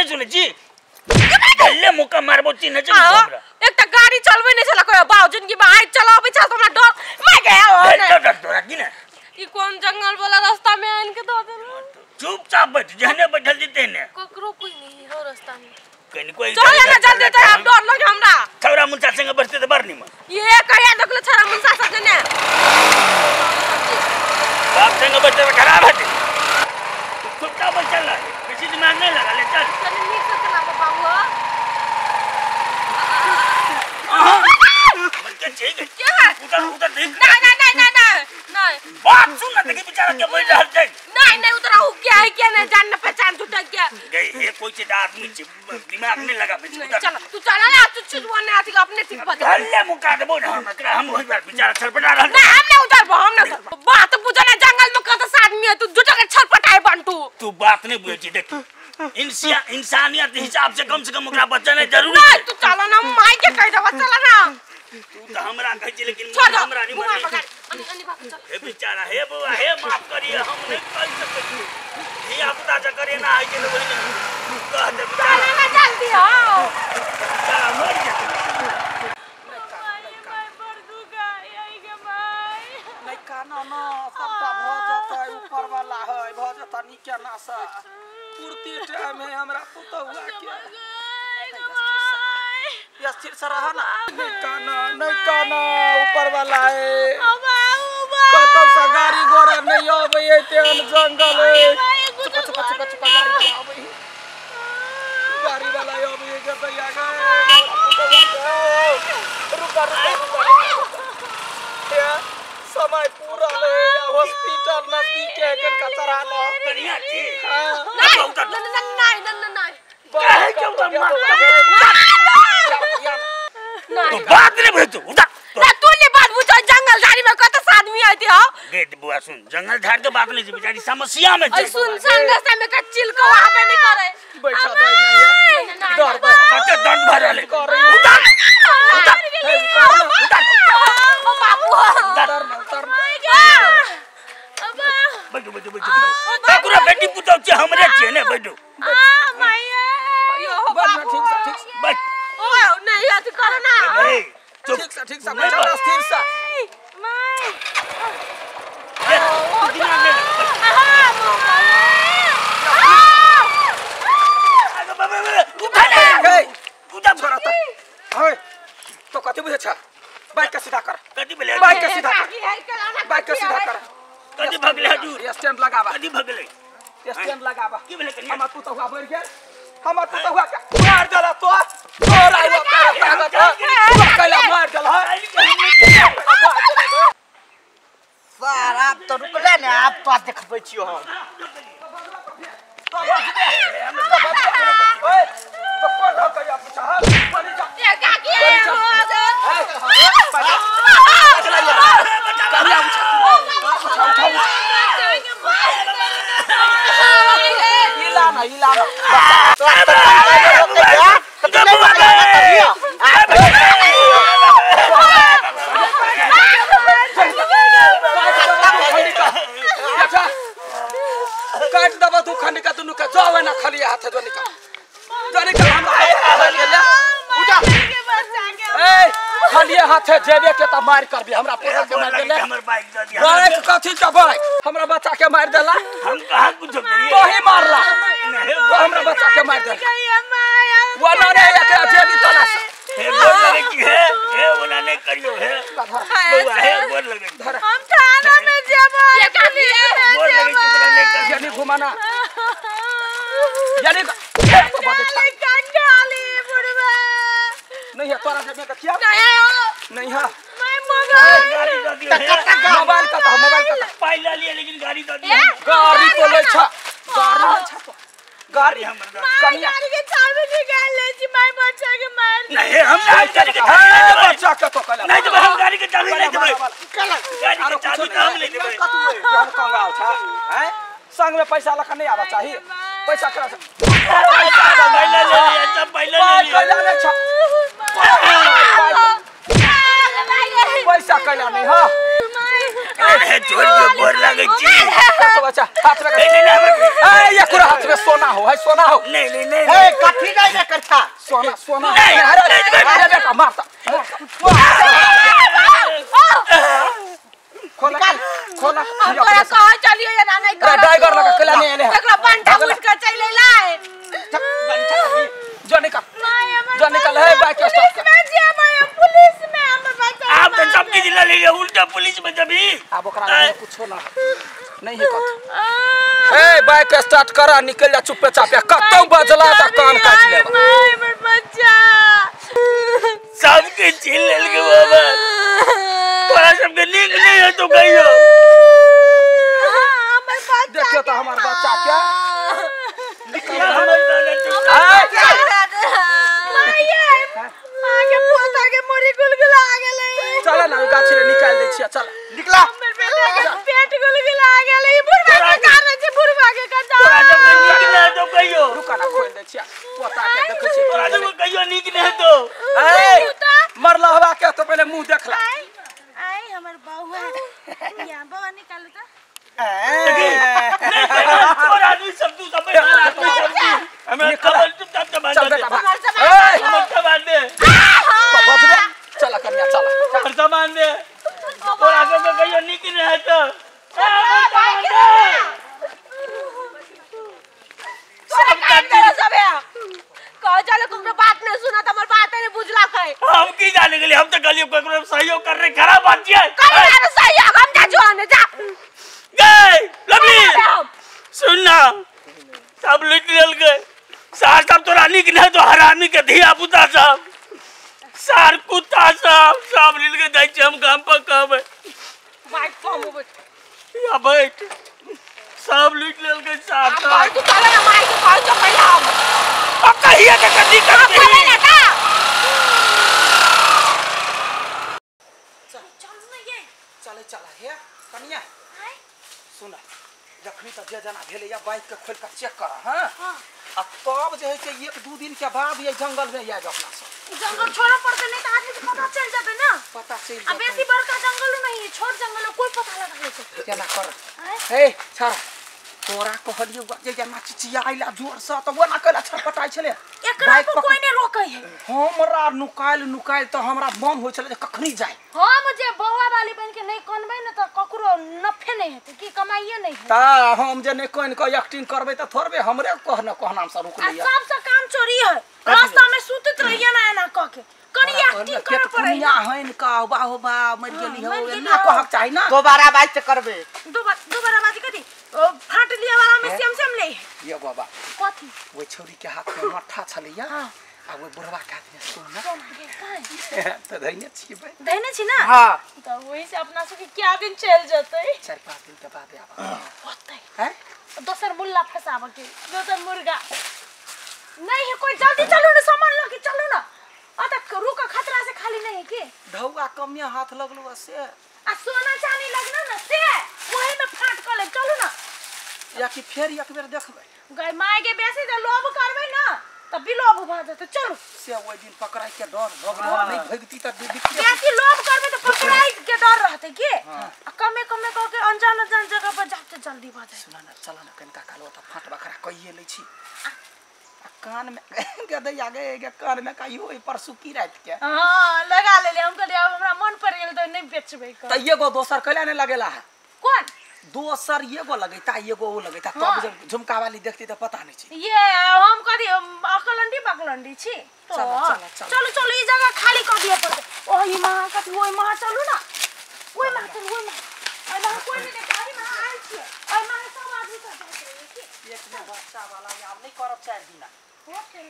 नहीं सुनै छी गल्ले मुक्का मारबो चिन्ह छै हमरा एकटा गाड़ी चलबै नै छला कोइ बाउ जिंदगी में आइ चलाबै छ त हमरा डर my गया हो डर तोरा की ने ई कोन जंगल वाला रास्ता में आन के दो देलो चुपचाप बैठ जहने बैठल जीते ने ककरो कोई नहीं हो रास्ता में कहीं कोई चल ना जल्दी तो हम डर लगे हमरा छौरा मुंचा संग बैठते त बड़ निमन ये कहिया देखलो छौरा मुंचा सब जने बाप संग बैठते त खराब हेतै चुपचाप बैठ चल ना बेसी दिमाग नहीं लगा ले चल तनी नीक से चलाबो बाबू बच्चा ठीक है क्या है उधर उधर देख नहीं नहीं नहीं नहीं नहीं बात सुन ना देखी बेचारा के बैठ रहल छै नहीं नहीं उतरा हो क्या है क्या नहीं जान पहचान झूठा क्या गई हे कोई चीज आदमी दिमाग नहीं लगा बेच उधर चल तू चला ना तू चीज वन आती अपने ठीक बता गल्ले मुका देबो ना हम एकरा हम होई बार बेचारा छटपटा रहल नहीं हम नहीं उतरबो हम नहीं उतरबो बात बुझो ना जंगल में कत आदमी है तू झूठा के छटपटाए बंटू तू बात नहीं बुझे छी देख इंसानियत के हिसाब से कम ओकरा बचना जरूरी नहीं तू चला ना माई के कह देबो चला ना तू तो हमरा कहै छी लेकिन हमरा नहीं माने अनि अनि बाबू चल हे बेचारा हे बउआ हे माफ करिए हम नहीं कह सकै छी हे आपदा जे करे ना आइ के बोली कह दे बेचारा चला ना जल्दी हो बेचारा मर जेतै माई बड़ दुखा आई गे माई नहीं काना ना सबटा भ जेतै ऊपर वाला है भ जेतै नीक ना से पूर्ति टाइम है हमरा पुतहुआ के स्थिर से रहा ना नहीं काना नहीं काना ऊपर वाला है कतौ से गाड़ी घोड़ा नहीं आबै है तेहन जंगल है चुप चुप चुप चुप गाड़ी आबै गाड़ी वाला आबै है के दैया गे रुका रुका रुका समय पूरा ले हॉस्पिटल नजदीक है कनका चढ़ा लो बढ़िया छी हां नहीं नहीं नहीं नहीं काहे के उधर मार नहीं तो बात नहीं बुझे तू उधर ना तू नहीं बात बुझो जंगल झाड़ी में कत आदमी आती हो गेट बुआ सुन जंगल झाड़ के बात नहीं बेचारी समस्या में ऐ सुनसान रास्ता में का चिलको वहां पे नहीं करे बैठा दे नहीं डर कते दर्द भर रहले उधर उधर उधर ओ बाबू उतर ना उतर अबा बैठो बैठो बैठो तोरा बेटी पुतौ छै हमरे छै ने बैठो आ माई यो बैठ ठीक से ठीक से बैठ ओ नहीं अथि करो ना ठीक से बैठा स्थिर से माई दिमाग में उठा ले उठा छोरा त ओए तो कथि बुझे छ बाइक के सीधा कर कथि भेलै बाइक के सीधा कर बाइक के सीधा कर कथि भगले हजूर स्टैंड लगाबा कथि भगले स्टैंड लगाबा की भेलै कनिया हमर पुतहुआ बढ़ गेल हमर पुतहुआ के मार देला तो तोरा आइलो तोरा कैला मार देला सर आप तो रुकले ने आप तो देखबै छियो हम ओए तो कोन हकैया पूछा पानी जा ए काकी इला ना इला ना काट दबा तू खंडिका तू नुका जावे ना खाली हाथ जो निका जो निका हमरा उठा ए खाली हाथ जेबे के त मार करबी हमरा पोता के मार देले हमर बाइक दे दिया बाइक कथि के बाइक हमरा बच्चा के मार देला हम कहां कुछ करिए तो ही मारला तो हमरा बच्चा के मार देला वो ना रे एकरा जेबी तलाश हे गोर लगे की हे हे ओना नहीं करियो हे बउआ हे गोर लगे हम थाना में जेबो ये काकी गोर लगे की ओना नहीं करियो यानी घुमाना यानी कंडाली बुढ़वा नहीं है तोरा जेब में कथिया नहीं है नहीं है मैं मोबाइल गाड़ी दे दियो मोबाइल कता मोबाइल कता पाई ला लिए लेकिन गाड़ी दे दियो गाड़ी तो ले छ गाड़ी ले छ गाड़ी हमर कनिया गाड़ी के चाबी निकाल ले छी my बच्चा के मार नहीं हम गाड़ी के चाबी नहीं देबै बच्चा के तो कला नहीं देबै हम गाड़ी के चाबी नहीं देबै गाड़ी के चाबी तो हम नहीं देबै हम कंगाल छ हैं संग में पैसा लखन नहीं आवा चाहिए पैसा करा पहले ले लिए सब पहले ले लिए कैला नहीं छ पैसा कैला नहीं हां हे छोड़ के गोर लागै छी तो बच्चा हाथ में ए ये कुरा हाथ में सोना हो है सोना हो नहीं नहीं नहीं ए कथी नहीं रे करछा सोना सोना अरे अरे बेटा मारता खोला खोला तोरा कह चलियो या ना नहीं कर ड्राइवर लगा कला नहीं आले एकरा बंटा उठ के चले लाए जो निकल जो निकल है बाइक स्टॉप पुलिस में जेबै हम पुलिस में हमर बच्चा आप तो सब के जिला ले लिया उल्टा पुलिस में जबी अब ओकरा लगे कुछो ना नहीं है कत ए बाइक स्टार्ट करा निकल जा चुपे चापे कतौ बजला त कान काट लेबा हमर बच्चा सब के छीन लेल के बाबा तोरा सब के नीक नहीं है तो कहियो हमर बच्चा देखियो त हमर बच्चा क्या चल ना गाछी रे निकाल दै छियै चल निकला हमर बेटा के पेट गुलगुला गेलै बुढ़वा के कारण छै बुढ़वा के कारण तोरा जब नीक नहीं तो कहियो रुका ना खोल दै छियै पोता के देखै छियै तोरा जब कहियो नीक नहीं तो ए मरला हवा के तो पहले मुंह देख ला आई आई हमर बउआ या बउआ निकालू त नहीं तोरा आदमी सब तू सब आदमी सब हमरा खबर चुपचाप से बांध चल दे बेटा भाग ए हमर बांध दे बचबे चल कन्या चल हमर सामान दे तोरा सब के कहियो नीक नहीं है तो सब काम करो सब है कह चलो ककरो बात नहीं सुना त हमर बात नहीं बुझला कै हम की जाने के लिए हम तो गली ककरो सहयोग कर रहे खराब बात छियै कर यार सहयोग हम जा जो जा गए लवली सुन ना सब लूट लेल गए सार सब तोरा नीक नहीं तो हरामी के धिया पुता सब सार कुत्ता सब सब लील के जाइ छी हम गाम पर कहबै बाइक फॉर्म होबै या बैठ सब लूट लेल गए सार सब तू चल ना माई के कह जो पहले हम अब कहिया के कथी करबी ना का चल चल ना ये चले चल हे कन्या सुन जखनी त जे जना भेलै या बाइक के खोल के चेक कर हां आ तब जे है से एक दू दिन के बाद ये जंगल में आएगा अपना सब जंगल छोड़ा पड़ते नहीं तो आदमी के पता चल जाते ना पता चल अब बेसी बड़का जंगल नहीं है छोट जंगल कोई पता लगा ले केना कर ए छाड़ा तोरा कहलियो जे जना चिचियाइला जोर से त ओना कैला छटपटाइ छले एकरा पर कोई नहीं रोकै है हमरा नुकाइल नुकाइल त हमरा मन होइ छले जे कखनी जाय हम जे बौआ वाली बन के नहीं कनबै न त ककरो नफे नहीं हेतै की कमाइए नहीं त हम जे नहीं कन के एक्टिंग करबै त थोड़बे हमरे कहना कहनाम से रुक लिया सब से काम चोरी है रास्ता में सुतत रहिए ना एना कह के कनी एक्टिंग करे पड़े दुनिया हैन का बा हो बा मर गेली हो ना कहक चाही ना दोबारा बात करबे दोबारा बात कथी फाट लिया वाला में सेम सेम ले ये बाबा कथी ओइ छौरी के हाथ में मट्ठा छलैया आ ओइ बुढ़वा के हाथ में सोना त धैने छी भाई धैने छी ना हां त वही से अपना सब के क्या दिन चल जतै 4-5 दिन के बाद आबा होतै हैं दोसर मुल्ला फसाब के दोसर मुर्गा नहीं है कोई जल्दी चलो ना सामान लके चलो ना आ त रुक खतरा से खाली नहीं है के धौआ कमिया हाथ लगलु से आ सोना चांदी लगना ना से वही में फाट क ले चलो ना या कि फेर एक बेर देखबै गय माय के बेसी त लोभ करबै ना त बिलोभ भ जतै चलो से ओइ दिन पकड़ाइ के डर भग नहीं भगती त दिक्कत बेसी लोभ करबै त पकड़ाइ के डर रहतै के आ कमे कमे क के अनजान अनजान जगह पर जाते जल्दी भ जाय सुन ना चल ना कनका कालो त फाट बखरा कहिए लै छी आ कान में गदैया गे गे कान में कहियो ओइ परसू की रात के हां लगा लेले हम कहलिए अब हमरा मन पड़ गेल त नहीं बेचबै त एगो दोसर कैला नहीं लगेला है कौन दोसर एगो लगैता एगो ओ लगैता तब जब झुमका वाली देखती त पता नहीं छी ये हम कथी अकलंडी बकलंडी छी तो चलो चलो चलो ई जगह खाली कर दिए पड़ते ओही मां कथी ओही मां चलू ना ओही मां चलू ओही मां ओही मां कोई नहीं देखा ओही मां आयल छी ओही मां सब आदमी सब जाइत रहिए की एक में बच्चा वाला आब नहीं करब 4 दिना होते